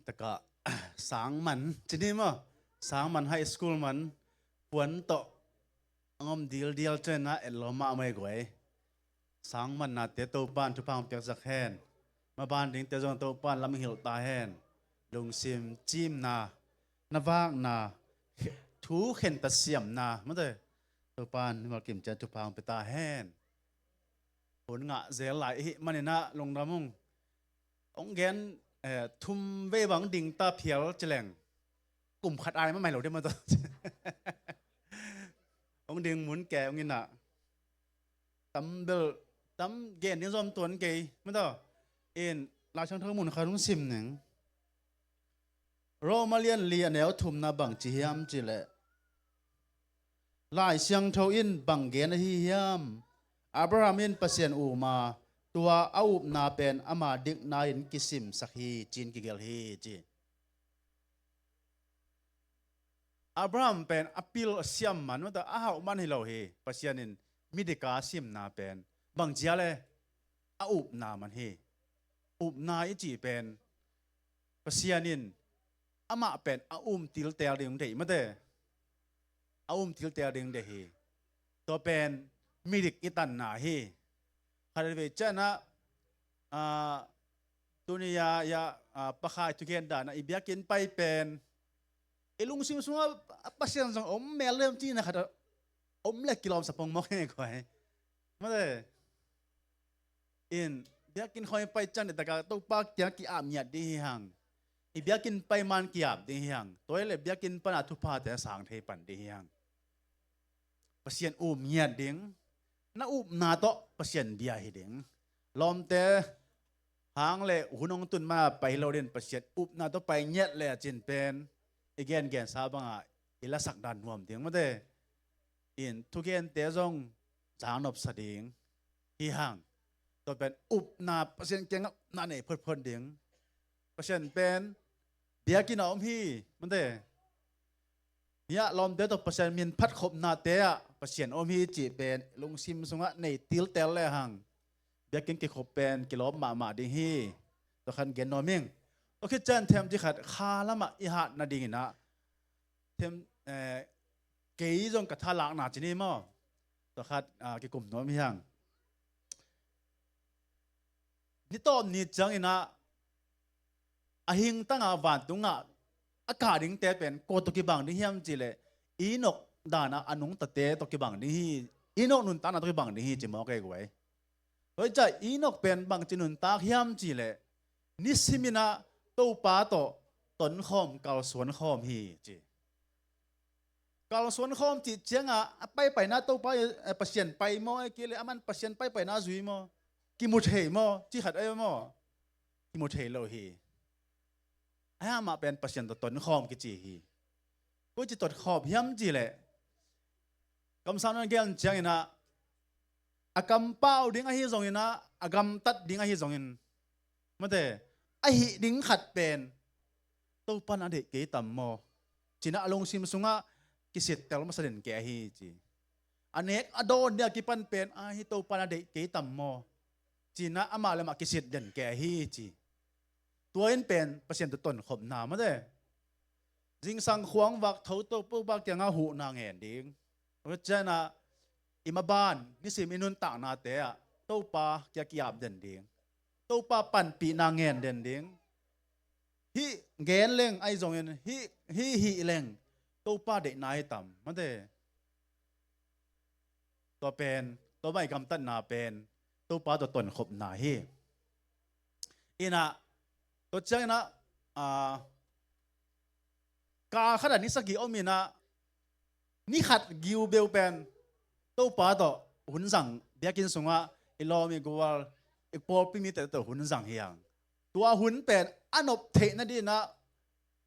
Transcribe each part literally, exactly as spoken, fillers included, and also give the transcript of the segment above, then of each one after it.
Takah sangman cini maw, sangman high school man puan tawh a ngom dildial cianah etlawm mahmah ei guai. Sangmannate Topan thupha hong piaksak hen. Maban dingte zong Topan lam hilh ta hen. Lungsim cimna, na vakna, thu khenta siamna mate, Topan mimal kim cian thupha hong pia ta hen. Hun ngah zel lai ihi maninah lungdam ung. Hong gen, eh, thum vei bang ding ta phial cileng kum khat ai mamai lo deuh mataw. Hong ding mun ke hong inah tam bel tam gen ding zom tuan kei mataw. In Lai Siangtho mun khat hong sim ning. Roma lian li a neu thumna bang ci hiam cileh, Lai Siangtho in bang gen ahi hiam? Abraham in Pasian um a, tua a upna pen ama dikna in kisimsak hi, ci-in kigelh hi, ci. Abraham pen a pil a siam man, mata a hauh man hi lo hi. Pasian in midika simna pen bang cia le a upna man hi. Upna i cih pen Pasian in amah pen a um tiltel ding deih mate. A um tiltel ding deih hi. Tua pen midik i tanna hi. Khat vei cianah, ah, tuni a, a, ah, Pakhai thugen danah i biakinn pai pen i lungsim sungah a Pasian zong om mel lem cina khat a om le kilawm sapong mawk hi kua hi. Mate. In biakinn khawng i pai ciang ni takah Topa kiang ki-ap ngiat ding hi hang. I biakinn pai man ki-ap ding hi hang. Tua hi le biakinn pana thuphate sang thei pan ding hi hang. Pasian um ngiat ding. Na upna tawh Pasian bia hi ding. Lawmte hang le hun hong tun mana pai lo din Pasian upna tawh pai ngiat le a cin pen i gengensa bangah i lasak dan nuam ding mate. In thugente zong zangnopsa ding hi hang. Tua pen upna, Pasian kiangah upna nei photphot ding. Pasian pen biakinn a om hi mate. Hiah lawmte tawh Pasian min phatkhopnate ah Pasian om hi cih pen lungsim sungah nei tiltel le hang. Biakinn kikhop pen kilawm mahmah ding hi. Tua khan gen nuam ing. Tua khit cian themci khat kha lamah i hat nadinginah them, eh, kei zong ka thalakna cini maw? Tua khat, ah, kikum nuam hi hang. Ni tawp ni cianginah a hingtangah vantungah a kah dingte pen kua tawh kibang ding hiam cihleh Enok danah a nungtate tawh kibang ding hi. Enok nuntakna tawh kibang ding hi ci mawk ei guai. Tua hi ciah Enok pen bangci nuntak hiam cihleh nisiminah Topa tawh tonkhawm kalsuan khawm hi ci. Kalsuan khawm cih ciangah a paipaina Topa, eh, Pasian pai maw, eh, kei le aman Pasian paipaina zui maw, kimu thei maw, ci khat ei maw? Kimu thei lo hi. Ai amah pen Pasian tawh tonkhawm kici hi. Koi ci tonkhawm hiam cihleh kamsang nan gen cianginah a kampau ding ahi zonginah a gamtat ding ahi zongin mate, a hih ding khat pen Topan a deih kei tam maw? Cinah a lungsim sungah kisittel masa den kei ahi ci. A nek a dawn dia kipan pen a hi Topan a deih kei tam maw? Cinah amah le amah kisit den kei ahi ci. Tua in pen Pasian tawh tonkhopna mate. Zingsang khuang vak tho Topa kiangah huhna ngen ding. Tua cianah i maban nisim i nuntaknate ah Topa kia ki-ap den ding. Topa panpihna ngen den ding. Hih gen leng ahi zongin hih, hih hih leng Topa deihna hi tam mate. Tua pen Topa i gamtatna pen Topa tawh tonkhopna hi. Inah tua cianginah, ah, kal khatah ni sagih ominah ni khat giubeu pen Topa tawh hun zang, biakinn sungah i lawm i gual i pawlpi mite tawh hun zang hi hang. Tua hun pen a nop theih nadinah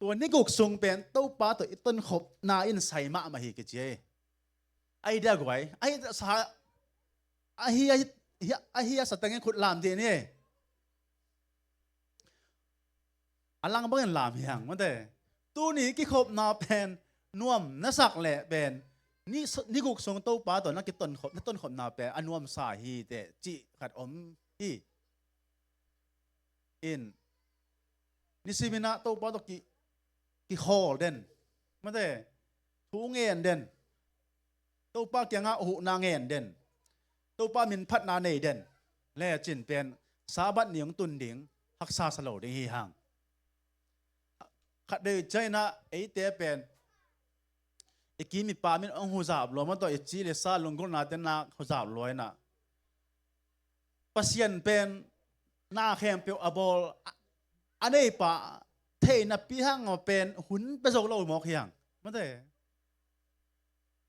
tua ni guk sung pen Topa tawh i tonkhopna in sai mahmah hi kici hi. Ahi dia guai, ahi sa, ahi, ahi, ahi a satengin khut lam dih ni. A lang bangin lam hi hang mate. Tuni kikhopna pen nuam na sak leh pen ni, ni guk sung Topa tawh na kitonkhop, na tonkhopna pen a nuamsa hi teh cih khat om hi. In Nisimin ah Topa tawh ki, kikhawl den. Mate, thu ngen den. Topa kiangah huhna ngen den. Topa min phatna nei den. Lecin pen Sabbath ni hong tun ding haksa sa lo ding hi hang. Khat vei ciangin ah eite pen i kim i pam in hong huzap lua, mate, i ci le sa lunggulhnate nak huzap lua in ah Pasian pen na khempeuh a bawl a, a neipa thei napi hang a pen hun pia zo lo mawk hi hang. Mate,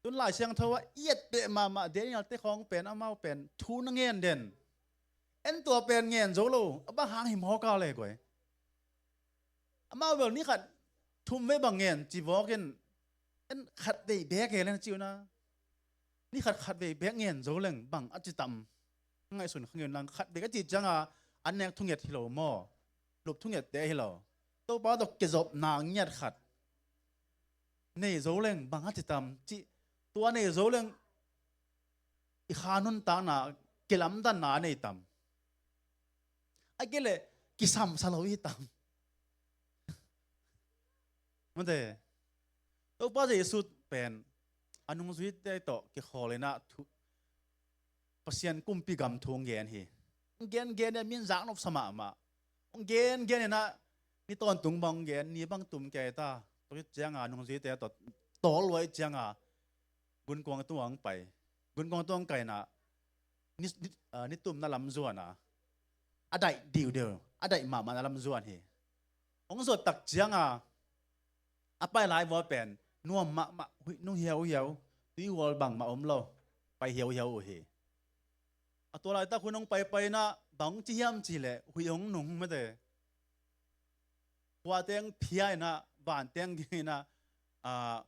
tun Lai Siangtho ah i et peh mahmah Daniel te khawng pen amau pen thu na ngen den. En tua pen ngen zo lo, a bang hang hi mawk a le guai. Amau bel ni khat thum vei bang ngen ci vawk in, en khat vei bek he len ci uh na. Ni khat khat vei bek ngen zo leng bang a ci tam. Ngaihsun kha ngen lang, khat vei ka ci cianga an nek thunget hi lo maw? Lup thungette hi lo. Topa tawh kizopna ngiat khat nei zo leng bang a ci tam. Ci, tua nei zo leng i kha nuntakna, kilamdanna a nei tam. A kei le kisamsa lo i tam. Mate, Topa Jesu pen a nungzuite tawh kikhawl in ah thu, Pasian kumpi gam thu hong gen hi. Hong gen gen in ah min zak nopsa mahmah. Hong gen gen in ah ni tawntung bang hong gen, ni bang tum kei ta. Tua khit cianga nungzuite tawh tawl luai cianga gunkuang tungah hong pai. Gunkuang tungah hong kai in ah ni, ni, ah, ni tumna lam zuan a, a daih diudiu, a daih mahmahna lam zuan hi. Hong zuat tak cianga a pai lai vua pen nuam mahmah, huih nung hiauhiau, tuihual bangmah om lo, pai hiauhiau uh hi. A tua laitak hun hong paipai in ah bang hong ci hiam cih leh huih hong nung, mate. Khuate hong phia in ah, vante hong ging in ah, ah,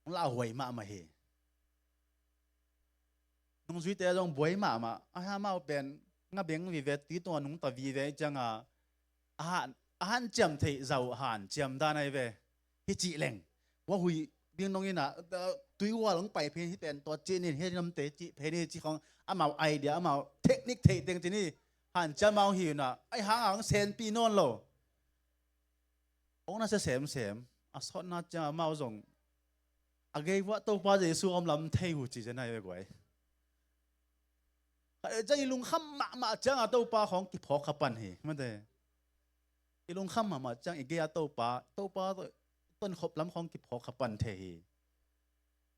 hong lauhuai mahmah hi. Nungzuite zong buai mahmah. A, amau pen nga beng vive, tui tungah nungta vive cianga a han, a hanciam theih zau hanciam dan ahi ve. Hi cih leng, kua huih ding nong in ah, tuihual hong pai phen hi pen tua cih ni, hi namte cih phen hi cih khawng amau idea, amau technique theih teng cih ni. Hanciam amau hi in ah, ahi hang a hong senpih nawn lo. Hong na sia semsem, a sawtna ciang amau zong a gei vuah Topa Jesu om lam thei uh ci zen ahi ve guai. Khat ciang i lungkham mahmah cianga Topa khawng kiphawk kha pan hi, mate. I lungkham mahmah ciang i gei-a Topa, Topa tawh tonkhop lam khawng kiphawk kha pan thei hi.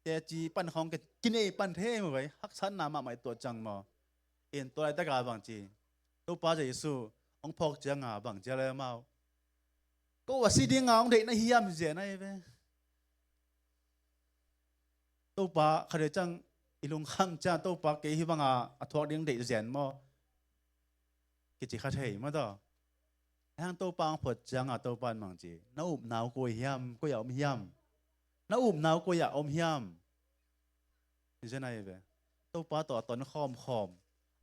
Teci pan khawng ki, kinei pan thei hi maw guai, haksatna mahmah i tuah ciang maw. In tua laitaka bang ci, Topa Jesu hong phawk cianga bang ci a le amau, ko a si dinga hong deih na hiam hi zen ahi ve. Topa khat vei ciang i lungkham ciang Topa kei hih banga a thuak ding deih zen maw? Kici kha thei maw taw. Ahi hang Topa hong phawk cianga Topa in bang ci, na upna uh koi hiam, koi ah om hiam? Na upna uh koi ah om hiam? Hi zen ahi ve. Topa tawh a ton khawmkhawm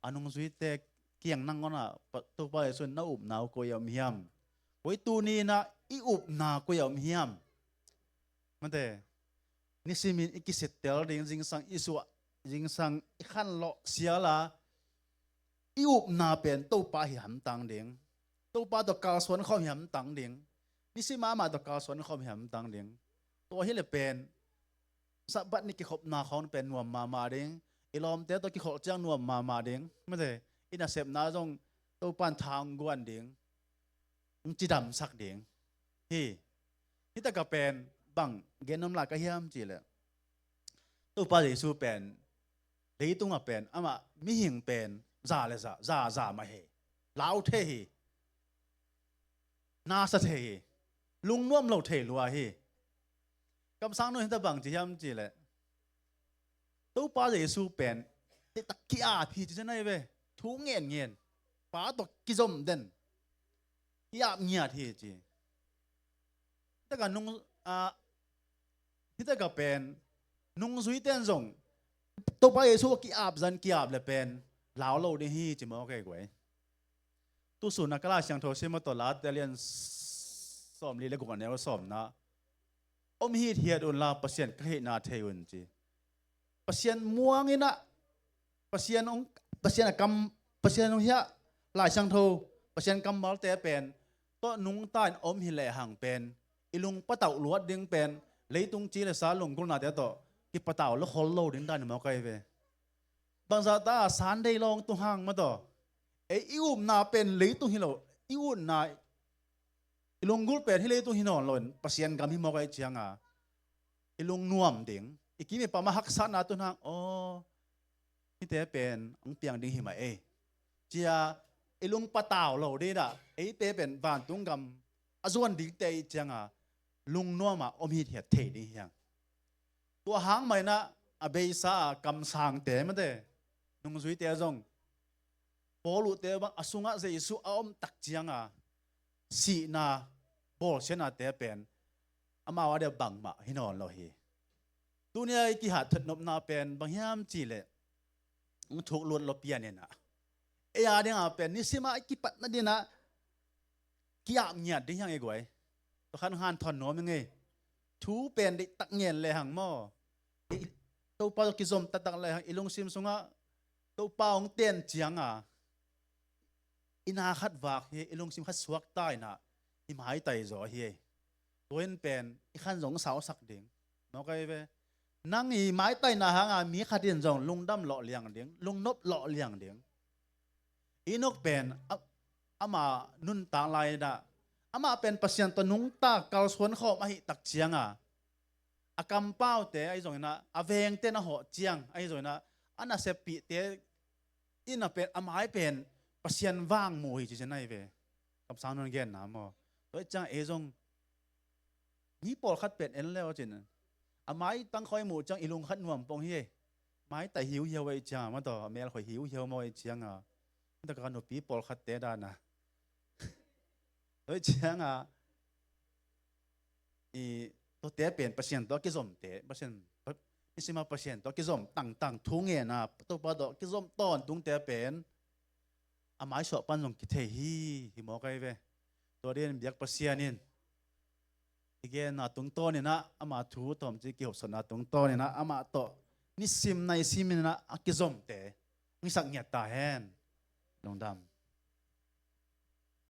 a nungzuite kiang nangawn ah Topa Jesu in na upna uh koi ah om hiam? Koi tuni in ah i upna koi ah om hiam? Mate, nisimin i kisittel ding, zingsang i suah, zingsang i khanlawh sial a, i upna pen Topa hi hamtang ding. Topa tawh kalsuan khawm hi hamtang ding. Nisim amah tawh kalsuan khawm hi hamtang ding. Tua hi le pen Sabbath ni kikhopna khawng pen nuam mahmah ding. I lawmte tawh kikholh ciang nuam mahmah ding. Mate, i nasepna zong Topa in tha hong guan ding, hong cidamsak ding hi. Hi taka pen bang gen nuam lai ka hiam cih leh, Topa Jesu pen leitungah pen amah mihing pen za le za, za, za mah hi. Lau thei hi. Nasa thei hi. Lungnuam lo thei lua hi. Kamsang nu hi ta bang ci hiam cih leh, Topa Jesu pen hi tak ki-ap hi ci zen ahi ve. Thu ngenngen, Pa tawh kizom den, ki-ap ngiat hi ci. Hi taka nung, a, hi taka pen nungzuite in zong Topa Jesu ki-ap zan ki-ap le pen lau lo ding hi ci mawk ei guai. Tusun a ka Lai Siangtho sim a tawh Late lian sawmli le guk a neu sawmna, om hithiat unla Pasian ka hihna thei un ci. Pasian muang in ah, Pasian hong, Pasian a kam, Pasian hong hiah, Lai Siangtho, Pasian kammalte pen tawh nungta in om hi lehang pen i lung patauh luat ding pen leitung ci le sa lunggulhnate tawh kipatau lo khol lo ding dan hi mawk ahi ve. Bangzah ta a Sunday lawng tung hang mah tawh ei i upna pen leitung hi lo, i utna i lunggulh pen hih leitung hi nawn lo in Pasian gam hi mawk ahi cianga i lungnuam ding, i kim i pam a haksatna tun hang, aw, hihte pen ang piang ding hi mah ei, cia i lung patau lo ding dah, eite pen vantung gam a zuan dingte i cianga lungnuama om hithiat thei ding hiang. Tua hang mah inah a beisa a kamsangte mate, nungzuite zong Paul uhte bang a sungah Jesu a om tak cianga sihna bawlsiatnate pen amau a dia bangmah hi nawn lo hi. Tunia i kihat thotnopna pen bang hiam cihleh, hong thuk luat lo pian inah, ei a dinga pen nisima i kipatna dinah kiap ngiat ding hiang i guai. Tua khan hanthawn nuam i ngei. Thu pen deihtak ngen lehang maw, Topa tawh kizom taktak lehang i lungsim sungah Topa hong ten cianga i na khat vak hi, i lungsim khat suakta inah i maitai zaw hi. Tua in pen i khan zong sausak ding mawk ahi ve. Nang i maitaina hanga mi khat in zong lungdam lawh liang ding, lungnop lawh liang ding. Enok pen a, ama nuntak lai inah amah pen Pasian tawh nungta kalsuan khawm ahi tak cianga a kampaute ahi zonginah, a vengte na hawh ciang ahi zonginah, a naseppihte in a pen a mai pen Pasian vang mu hi ci cin ahi ve. Kamsang nun genna maw? Tua i ciang ei zong mi pawlkhat pen en leu cin a mai tangkhoi muh ciang i lung khat nuam pong hi ei. Maitai hiuhiau ei cianga mataw, a melkhoi hiuhiau maw ei cianga, taka nupi pawlkhatte dana tua i cianga i tuate pen Pasian tawh a kizomte, Pasian, nisima Pasian tawh a kizom tangtang thu ngena Topa tawh kizom tawntungte pen a maisuah pan zong kithei hi, hi mawk ahi ve. Tua din biak Pasian in i genna tungtawninah ama thu tawmci kihopsakna tungtawninah amah tawh nisim naisiminah a kizomte hong hisak ngiat ta hen. Lungdam.